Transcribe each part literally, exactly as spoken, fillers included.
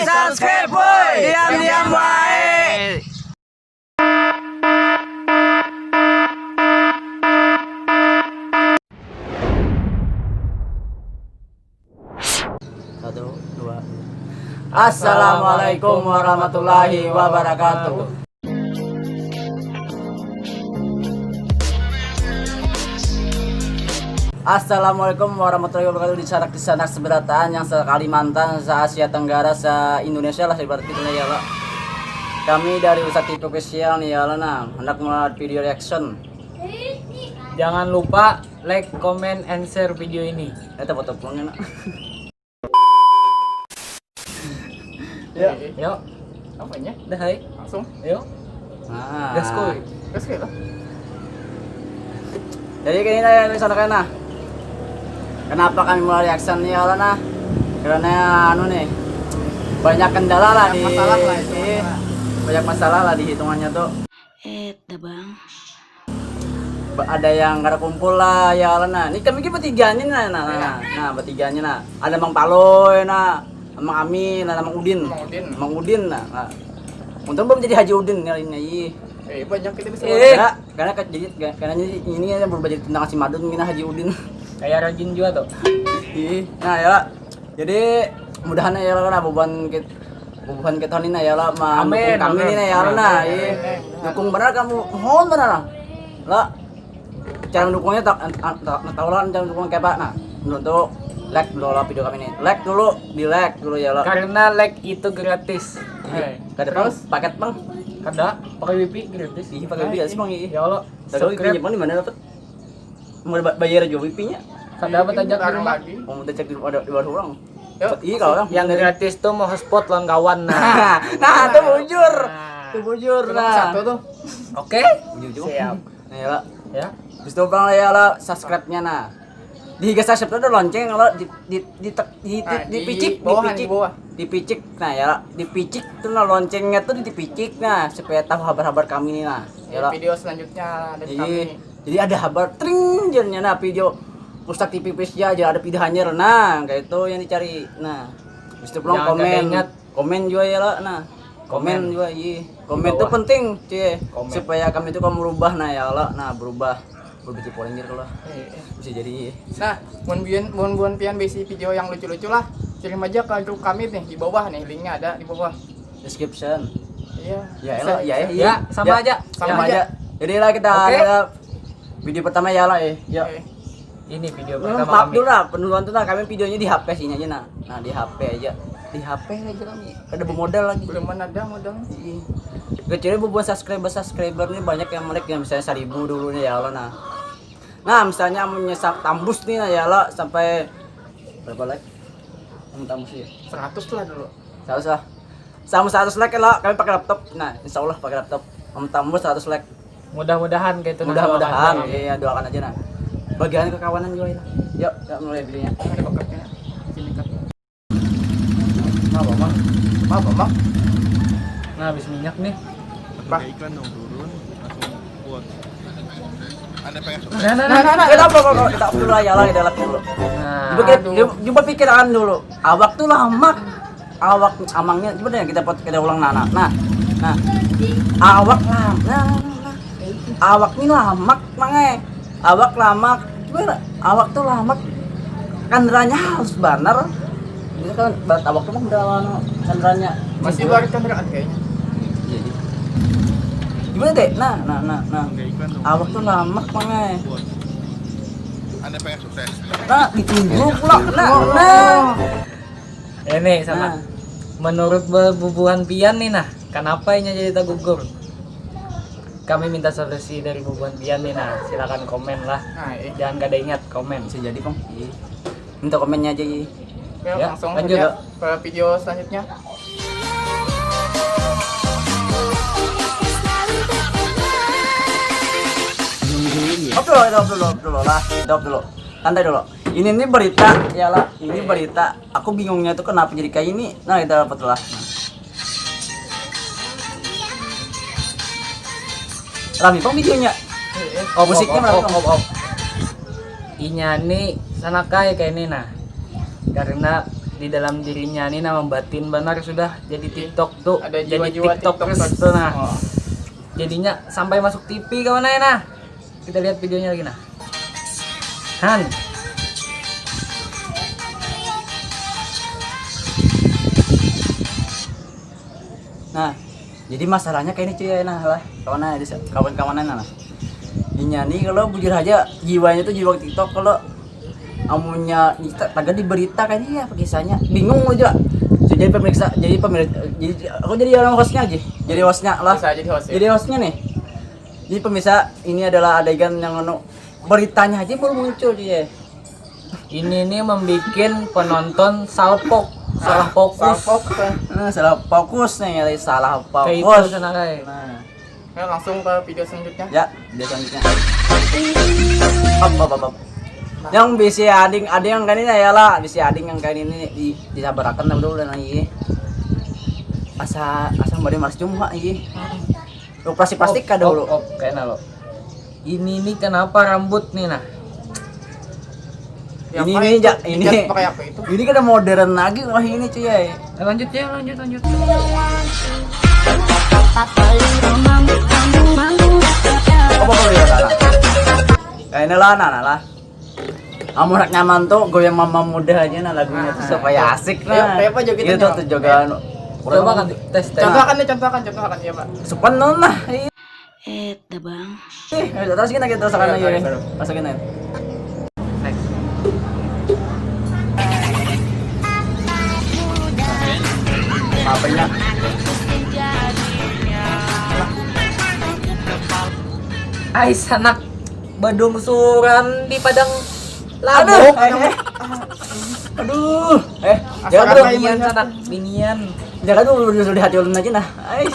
Subscribe, boy. Diam-diam, boy. Satu, dua. Assalamualaikum warahmatullahi wabarakatuh. Assalamualaikum warahmatullahi wabarakatuh. Di sanak di sanak seberataan yang se Kalimantan, se Asia Tenggara, se Indonesia lah ibarat kita ya lah. Kami dari Ustadz Tipe Official nih ya lah, nah, hendak membuat video reaction. Jangan lupa like, comment, and share video ini. Kita foto pulang ya nak. Ya. Yuk. Apanya? Dah hai. Langsung. Yuk. Nah. Gas kuy. Gas kuy lah. Jadi kayak ini lah yang sana kan nah. Kenapa kami mulai reaction nih ya Allah nah? Karena anu nih banyak kendala lah di masalah lah itu. Banyak masalah lah di hitungannya tuh. Eh, dah bang. Ada yang kada kumpul lah ya Allah nah. Ini kami bertiga aja nah, nah, nah, nah, nah, bertiga aja nah. Ada Mang Paloy nah, Mang Amin, nah, Mang Udin. Mang Udin. Mang Udin nah. Nah. Untung belum jadi Haji Udin kali ini. Ih. Eh, banyak kita bisa. Eh, ya, karena kan jadi karena ini ini yang berubah jadi tentang si Madun gini Haji Udin. Kayak rajin juga tuh. Ih, nah ya. Jadi mudahan ya lah bubuhan kita bubuhan kita ini ya lah mendukung kami ini ya lah nah. Ih. Dukung benar kamu mohon benar lah. Cara dukungnya tak tak tahu lah cara dukung kayak apa nah. Untuk like dulu lah video kami ini. Like dulu, di like dulu ya lah. Karena like itu gratis. Kada pang paket pang. Kada, pakai wifi gratis. Iya pakai wifi aja pang iya. Ya Allah. Tapi wifi Jepang di mana dapat? Mau bayar juga wifi-nya. Kada apa tajak di rumah. Mau tajak di ada di warung. Iya kalau yang gratis tuh mau hotspot lawan kawan nah. Nah, itu bujur. Itu bujur nah. Satu tuh. Oke. Bujur juga. Siap. Nah, ya lah. Ya. Terus tuh bang ya lah subscribe-nya nah. Di higa subscribe tuh ada lonceng kalau di di di di, di, ah, di, di picik, di bawah, di picik. Di bawah. Di picik. Nah, ya, di picik tuh nah loncengnya tuh di picik nah supaya tahu kabar-kabar kami nih nah. Ya, video selanjutnya dari kami. Jadi ada kabar tring jernya nah video Pustak T V P ya aja ada pilihannya nah kayak itu yang dicari. Nah, habis itu pulang komen. Komen juga ya lah nah. Komen juga iya. Komen itu penting cie supaya kami itu kamu berubah nah ya Allah nah berubah berubah jadi polinir kalau bisa jadi iya. Nah, buan buan buan buan pian besi video yang lucu-lucu lah kirim aja ke grup kami nih di bawah nih linknya ada di bawah description. Iya ya elah ya ya sama aja sama aja jadi lah kita ada video pertama ya lah ya. Ini video pertama maaf dulu lah penduluan tuh nah kami videonya di H P sini aja nah nah di H P aja di H P aja kami kada bermodal lagi belum ada modal. Iya. Kecuali bubuhan subscriber subscriber nih banyak yang melik yang misalnya seribu dulu nih ya Allah nah nah misalnya amunnya tambus nih nah ya Allah sampai berapa like amun tambus ya seratus lah dulu seratus lah sama seratus like lah kami pakai laptop nah insya Allah pakai laptop amun tambus seratus like. Mudah-mudahan kayak itu. Mudah-mudahan. Iya, doakan aja nah. Bagian kekawanan juga itu. Yuk, yuk mulai belinya. Ada bakatnya. Sini kan. Apa, Mang? Apa, Mang? Nah, habis minyak nih. Apa? Iklan dong turun, langsung kuat. Ada pengen nah, nah, nah, nah, nah, kita apa kok kita dulu aja lah kita lap dulu. Nah, coba, coba pikiran dulu. Awak tuh lama. Awak amangnya coba deh kita pot kita ulang nah nah nah, nah. Awak lah nah, nah, nah, nah. Awak ini lamak mangai awak lamak gimana awak tuh lamak kanderanya halus banar ini kan berat awak tuh udah anu kanderanya masih baru kanderaan kayaknya iya gitu gimana deh nah nah nah nah awak tuh lamak mangai ada pengen sukses nah ditunjuk pula nah nah Ini sama. Nah. Menurut bubuhan pian nih nah, kenapa inya jadi tagugur? Kami minta solusi dari bubuhan pian nih nah, silakan komen lah. Nah, iya. Jangan kada ingat komen. Bisa jadi kong. Iya. Minta komennya aja iya. Ya, ya, langsung lanjut. Saja ke video selanjutnya. Stop dulu, stop dulu, stop dulu lah, stop dulu, santai dulu. Ini nih berita, ya lah, ini berita. Aku bingungnya tuh kenapa jadi kayak ini. Nah, kita dapat lah. Rame pang videonya. Oh, musiknya rame pang. Inya nih sana kayak kayak ini nah. Karena Di dalam dirinya nih, nama batin banar sudah jadi TikTok tuh. Ada jadi jiwa-jiwa TikTokers TikTokers tuh, nah. Oh. Jadinya sampai masuk T V kawan aja, nah. Kita lihat videonya lagi, nah. Han. Nah, jadi masalahnya kayak ini cuy, nah lah. Kawan aja, kawan-kawanan lah. Inya nih kalau bujur aja jiwanya tuh jiwa TikTok. Kalau amunnya kita taga di berita kayak ini ya kisahnya, bingung aja. So, jadi pemirsa, jadi pemirsa, jadi aku jadi orang hostnya aja, jadi hostnya lah. Bisa jadi host ya. Jadi hostnya nih. Jadi pemirsa, ini adalah adegan yang anu, beritanya aja baru muncul dia. Ini nih membuat penonton salpok, salah fokus. Salpok. Nah, salah fokus nih, salah fokus. Kayak itu sana kayak. Nah. Ya, langsung ke video selanjutnya. Ya, video selanjutnya. Up, up, up, up. Yang bisi ading, ading yang kayak ini ya lah, bisi ading yang kayak ini di, disabarakan dulu dan lagi. Asa, asa bari malas jumpa, iya. Operasi plastik kada dulu. Op, op, kena lo. Ini nih kenapa rambut nih, nah? Ini nih, ja, ini. Pakai apa itu? Ini kada modern lagi wah ini cuy ya. Eh, lanjut ya, lanjut, lanjut. Apa kalau ya salah? Kayak ini lah, nah, nah lah. Amun nak nyaman tuh goyang mama muda aja nah lagunya tuh. Nah, supaya asik. Ayo, nah, kayak apa jogetnya, gitu Bang? Tuh juga anu. Coba kan, tes, tes. Contohkan nih, contohkan, contohkan ya, Pak. Sepenuh nah. Eh, dah, Bang. Eh, ayo, terus kita, kita rasakan lagi. Ayo, ayo, ayo. Rasakan aja. Next. Apanya? Ais anak badungsuran di padang. Aduh, labuk. Eh, eh. Aduh, eh. Jangan tuh binian sanak, binian. Jangan tuh udah, udah di hati ulun aja nah. Ais.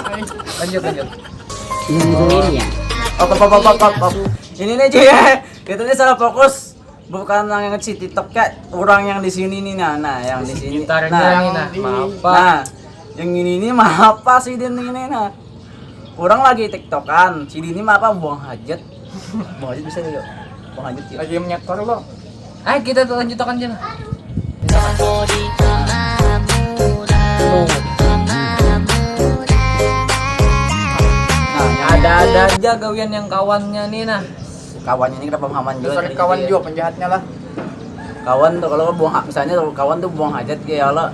Lanjut, lanjut. Nungguin ya. Op, op, op, op, op, op. Ini nih cuy ya. Kita nih salah fokus. Bukan yang si TikTok kayak orang yang di sini nih, nah, nah, yang di sini. Sekitarnya nah, ini, nah, di maaf, Pak. Nah, yang ini nih maaf, Pak, sih, dan ini, nah. Orang lagi TikTokan, si Dini mah apa buang hajat. Buang hajat bisa yuk. Buang hajat yuk. Lagi menyetor lo. Ayo kita tuh lanjut akan aja lah. Nah, ada-ada aja gawian yang kawannya nih nah. Kawannya ini kenapa pemahaman juga. Kawan juga penjahatnya lah. Kawan tuh kalau buang ha-, misalnya tuh kawan tuh buang hajat kayak ya Allah,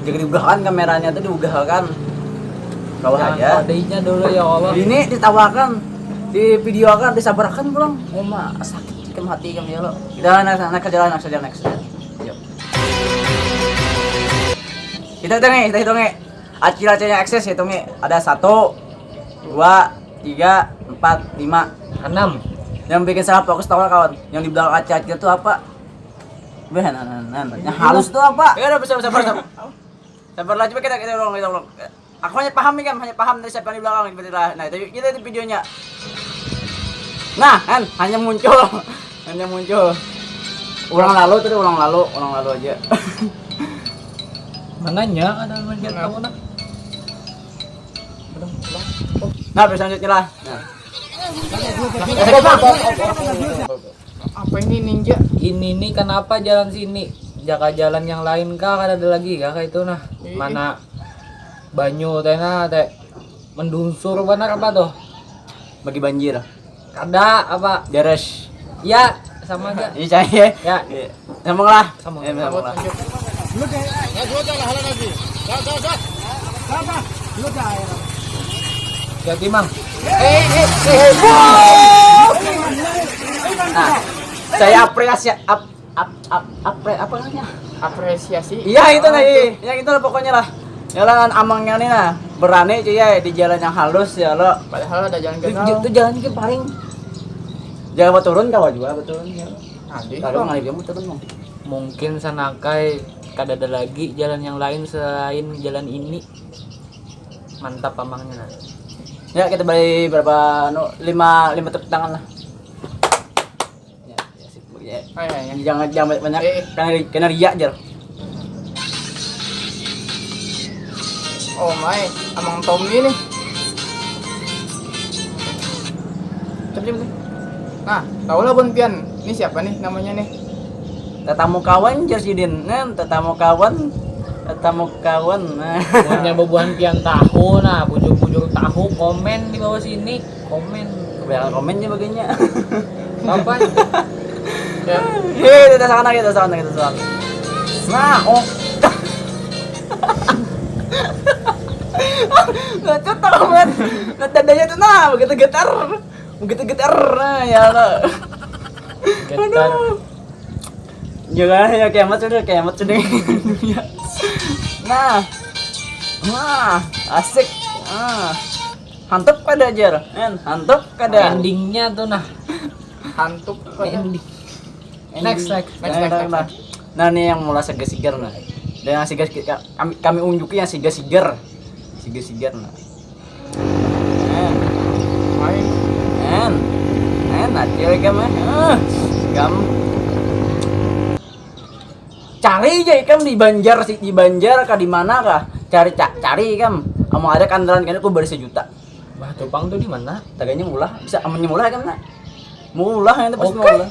jadi diugahkan kameranya tuh diugahkan. Kawan aja. Adanya dulu ya Allah. Ini ditawakan, di videokan, disabarakan pulang. Oh ma, sakit ikam hati ikam ya Allah. Kita next, next aja lah, next aja, next aja. Yuk. Kita hitung nih, kita hitung nih. Acil-acilnya eksis hitung nih. Ada satu, dua, tiga, empat, lima, enam. Yang bikin salah fokus tahu kawan? Yang di belakang acil-acil itu apa? Weh, nah, nah, nah, nah. Yang halus tuh apa? Ya udah, sabar, sabar, sabar. Sabar lah, coba kita, kita ulang, kita ulang. Aku hanya paham nih kan, hanya paham dari siapa yang di belakang, tiba-tiba. Nah, itu kita itu videonya. Nah, kan hanya muncul, hanya muncul. Ulang lalu tadi, ulang lalu, ulang lalu aja. Mananya ada manjat kamu nah? Nah, terus lanjutnya lah. Nah. Apa ini ninja? Ini nih kenapa jalan sini? Jaka jalan yang lain kah? Kada ada lagi kah kayak itu nah? Iya. Mana banyu teh nah teh mendunsur benar apa tuh? Bagi banjir. Kada apa? Deres. Ya, sama aja. Iya, cai, ya. Ya. Iya. Sambung lah. Sambung. Ya, sambung lah. Jadi, Mang. Eh, eh, eh, eh. Nah, saya apresiasi ap, ap, ap, apre, apa namanya? Apresiasi. Iya, itu nah, itu. Yang itu lah pokoknya lah. Ya lah, amangnya nih nah, berani cuy ya di jalan yang halus ya lo. Padahal ada jalan ganal. Itu jalan ke paling. Jalan buat turun kawa juga, buat turun ya. Aduh, kalau ngalih dia muter tuh. Mungkin sanakai kada ada lagi jalan yang lain selain jalan ini. Mantap amangnya nah. Ya, kita beri berapa, anu, lima, lima tepuk tangan lah. Ya, ya, sip, ya. Ayo, ayo. Jangan, jangan banyak-banyak. Eh, eh. Kena, kena riak, Jer. Oh my, Amang Tommy nih. Coba, coba, coba. Nah, tahu lah pun pian. Ini siapa nih namanya nih? Tatamu kawan jar sidin. Nah, tatamu kawan, tatamu kawan. Nah. Punya bubuhan pian tahu nah, bujur-bujur tahu komen di bawah sini, komen. Banyak komennya baginya. Apa? Ya, kita sana kita sana kita sana. Nah, oh. Ngecut komen. Nah, dadanya tuh nah begitu getar. Begitu getar. Nah, ya Allah. Getar. Jangan ya kiamat sudah kiamat sudah. Nah. Nah, asik. Ah. Hantup kada jar. En, hantup kada. Endingnya tuh nah. Hantup pada Ending. Next, next. Next, next, next. Nah, ini yang mula siga-sigar nah. Dan yang siga kami, kami unjuki yang siga-sigar. Siga-sigar nah. En, main en, en, nanti lagi mah. Eh, gam. Cari aja ikam di Banjar sih, di Banjar kah di mana kah? Cari ca- cari ikam. Amun ada kandaran kena aku bari sejuta. Bah, tupang tuh di mana? Taganya mulah, bisa amunnya mulah ikam nak. Mulah itu pasti Oke. Mulah.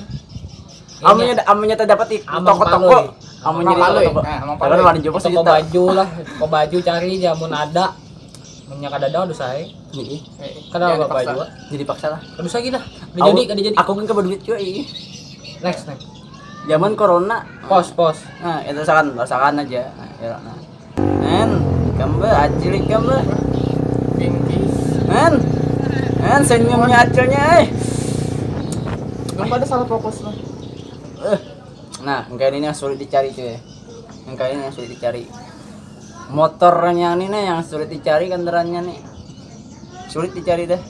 Amunnya amunnya terdapat di Amang toko-toko. Palui. Amunnya di Amang Palui. toko-toko. Nah, Amang Kalau Palui. ada jopos Toko sejuta. Baju lah, toko baju cari aja mun ada. Munnya kada ada aduh saya. Iya. Kada Jangan apa dipaksa. Juga. Jadi paksa lah. Kada usah gila. Kada Aku- jadi, kada jadi. Aku kan kebaduit juga iya. Next, next. Zaman corona. Pos, pos. Nah, itu rasakan, rasakan aja. Nah, ya, nah. Men, ikam bah, acil ikam bah. Pinky Men, men senyumnya acilnya eh. Belum pada salah fokus lah. Eh, nah, engkau ini yang sulit dicari cuy. Engkau ini yang sulit dicari. Motornya ini nih yang sulit dicari kendaraannya nih. Sulit dicari deh.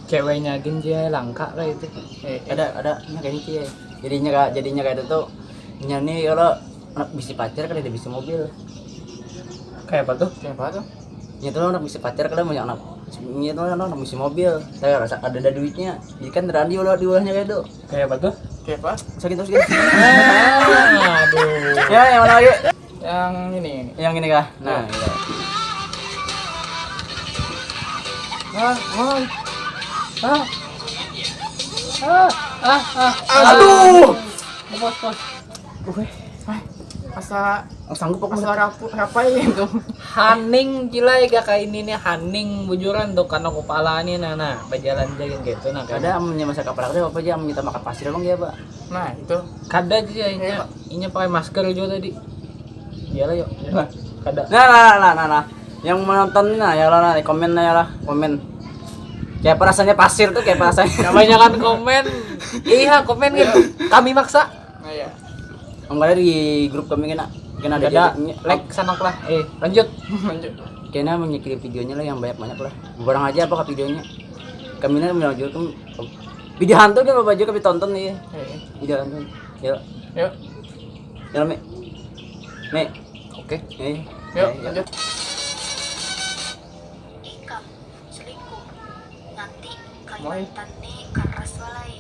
Ceweknya gin dia langka lah itu. Eh, Ada ada nah kayak ini cuy. Jadinya kayak jadinya kayak itu tuh. Nya nih kalau anak bisi pacar kan ada bisi mobil. Kayak apa tuh? Siapa tuh? Nya tuh anak bisi pacar kalau banyak anak. Nya tuh anak bisi mobil. Saya rasa ada ada duitnya. Jadi kan terang diulah diulahnya kayak itu. Kayak apa tuh? Siapa? Sakit terus gitu. Aduh. Ya yang mana lagi? Yang ini ini. Yang ini kah? Nah, iya. Ah, ah. Ah. Ah, ah, ah. Aduh. Bos, bos. Oke. Asa Oh, sanggup aku. asa rapu rapai itu. Haning gila ya kayak ini nih haning bujuran tuh karena kepala nih nah nah berjalan jalan gitu nah Kada amunnya masa kapal ada apa aja amun kita makan pasir emang dia apa? Nah itu. Kada aja inya inya pakai masker juga tadi. Iyalah yuk. Nah. Kada. Nah, nah, nah, nah, nah. Yang menonton nih nah, ya lah, nah, komen nah, ya lah, komen. Kayak apa rasanya pasir tuh kayak apa rasanya. Kebanyakan komen. Iya komen gitu. Kami maksa. Nah ya. Yang kalian di grup kami kena kena ada Ada jadinya. like sanok lah. Eh lanjut. Lanjut. Kena mengirim videonya lah yang banyak-banyak lah. Barang aja apa ke videonya? Kami ini menunjukkan video hantu dia apa aja kami tonton nih. Eh, Video hantu. Ya, Yuk. ya Mi. Mi. Oke. Eh. Yuk Eh, ya. Lanjut. Ikam selingkuh. Nanti Why? Kalimantan nih keras walai.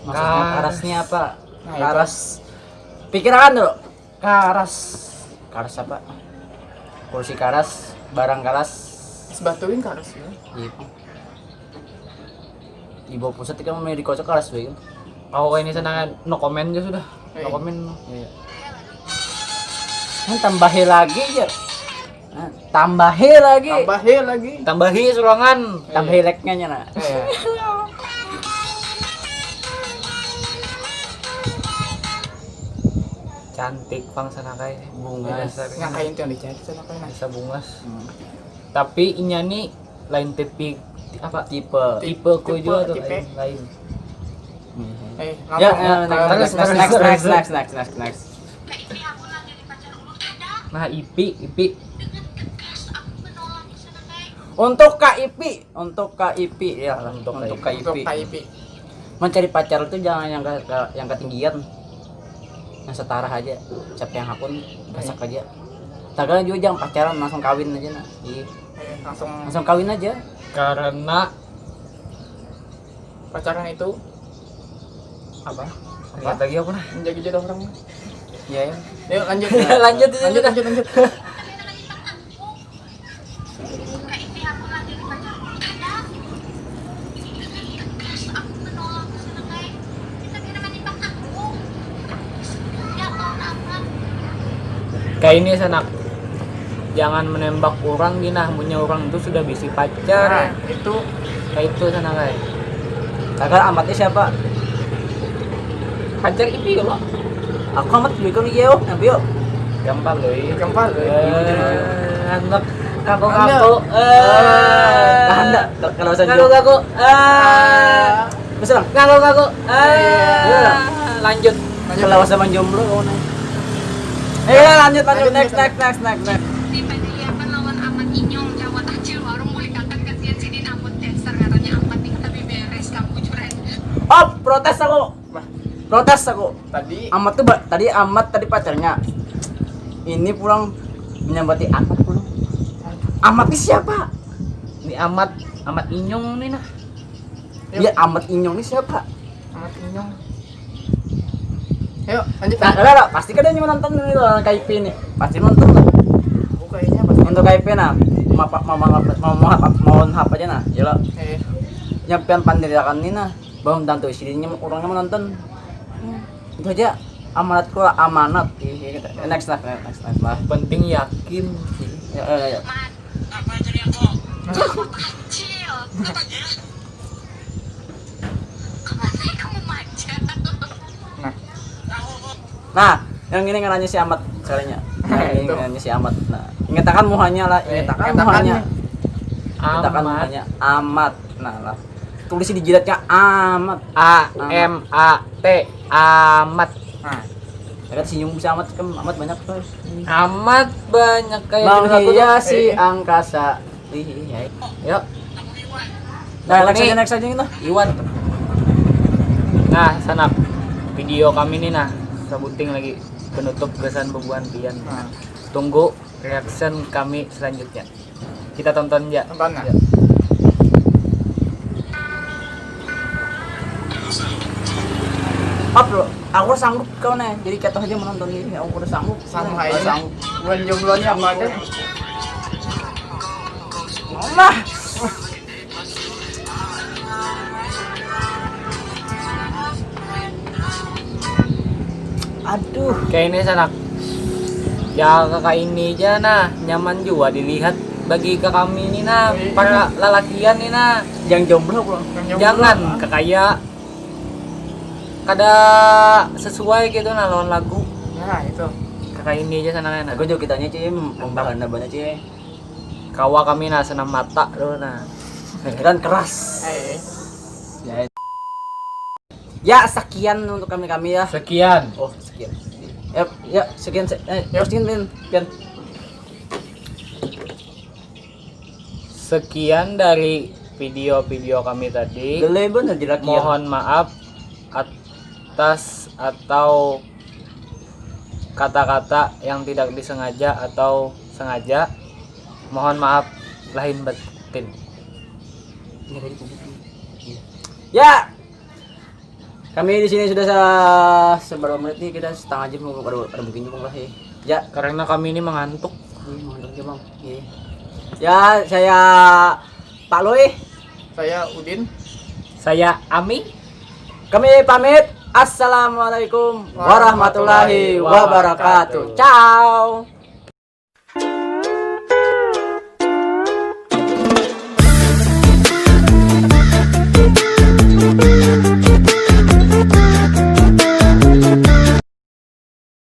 Maksudnya karasnya apa? Nah, itu. Karas. Pikiran dulu. Karas. Karas apa? Kursi karas, barang karas. Es batuin karas ya. Iya. Di bawah pusat kan mulai dikocok karas bae. Oh ini sana no comment aja sudah. No Eh. comment. Iya. Kan tambahi lagi ya. Nah, tambahi lagi. Tambahi lagi. Tambahi surangan. Tambahi like-nya nah. Eh, Cantik pang sana kayak Bungas. Nah kayak itu yang dicari sana kayak nah. Bisa bungas. Hmm. Tapi inya nih lain tipe apa? Tipe. Tipe ku Tipe, juga tuh tipe. lain lain. Eh, Ya, langsung. eh, next, Terus, next, terus, next, terus, next, terus. next, next, next, next. Nah ipi ipi. Untuk K I P, untuk K I P ya lah, Untuk untuk K I P. K I P. Untuk K I P. Mencari pacar itu jangan yang ke, ke- yang ketinggian, yang setara aja. Siapa yang hakun gasak aja. Tagal juga jangan pacaran langsung kawin aja nah. Iya. Eh, langsung Langsung kawin aja. Karena pacaran itu apa? Lihat lagi apa nah? Menjadi jodoh orang. Ya ya. Yuk lanjut. Lanjut, itu lanjut sudah. Lanjut lanjut. Ya ini sanak, jangan menembak orang gin nah, munnya orang tu sudah bisi pacar. Nah, itu. Kayak itu sanak ai. Tagal, Amat ni siapa? Pacar Ipi lo. Aku Amat, beli kau ni yo, ngambil yo. Gampang loh ini. Gampang loh. Eh, anak ngaku-ngaku. Anak. Eh. Tahan dah, kalau saya Ngaku-ngaku. Eh. Bisa lang. Ngaku-ngaku. Iya. Eh. Lanjut. Kalau saya jomblo kau nih. Eh, lanjut, lanjut, next, next, next, next, next. Tiba dia lawan Amat Inyong jawat aja warung boleh kata kasihan sini namun dasar ngarannya Amat nih tapi beres kamu curen. Op, protes aku. Protes aku. Tadi Amat tuh ba- tadi Amat tadi pacarnya. Ini pulang menyambati Amat pulang. Amat ini siapa? Ini Amat, Amat Inyong nih nah. Iya, Amat Inyong ini siapa? Amat Inyong. Ayo lanjut. Nah, ada lah, pasti kan ada yang nonton ini loh, K I P ini. Pasti nonton lah. Aku kayaknya pas Untuk K I P nah, mau apa mau mau mau mau apa mau apa aja nah, ya lo. Eh, Nyampean pandiriakan ini nah, belum tentu isinya orangnya menonton. Itu aja amanatku lah, amanat. Iya, iya, gitu. Next lah, next, next lah. Penting yakin. Ya, ya, ya. Kecil. Kemana kamu manja? Nah, Nah, yang ini ngarannya si Amat sekalinya. Nah, ini Itu. Ngarannya si Amat. Nah, ingatakan muhanya lah, Eh, ingatakan ingatakan. Muhanya. Amat. Ingatakan muhanya Amat. Nah, lah. Tulis di jidatnya Amat. A M A T, Amat. Nah, Ya kan senyum si Amat kan, Amat banyak tuh. Amat banyak kayak lagu tuh. Menghiasi Eh. Angkasa. Ih, iya. Yuk. Nah, next Ini- aja, next aja kita. Iwan. Nah, sanak, video kami nih nah, sabuting lagi penutup gasan bubuhan pian. nah. Tunggu reaction kami selanjutnya. Kita tonton aja. Tonton, nah. Ya. Up lo, aku udah sanggup kau nih, jadi kata aja menonton ini, aku udah sanggup. Sama Udah aja. Sanggup. Bulan jomblonya apa ada? Nah, aduh. Kayak ini sanak. Ya kakak ini aja nah, nyaman juga dilihat bagi ke kami ini nah, Iya. Para lalakian nih nah. Yang jomblo pulang. Yang jomblo. Jangan kakaya kada sesuai gitu nah lawan lagu. Nah, itu. Kakak ini aja sanak nah. Aku juga kitanya cie, membahana banget cie. Kawa kami nah senam mata tuh nah. Dan keras. Eh, Ya. Ya, sekian untuk kami kami ya. Sekian. Oh, sekian. Ya, ya sekian se- eh, Ya. sekian Pin. Sekian. Sekian dari video-video kami tadi. Gele bener jelek ya. Mohon maaf atas atau kata-kata yang tidak disengaja atau sengaja. Mohon maaf lahir batin. Ya. Kami di sini sudah sa- seberapa menit nih, kita setengah jam mau pada pada begini pun lah ya. Ya, Karena kami ini mengantuk. Ini mengantuk aja, Bang. Iya. Ya, saya Pak Lui. Saya Udin. Saya Ami. Kami pamit. Assalamualaikum warahmatullahi wabarakatuh. Ciao.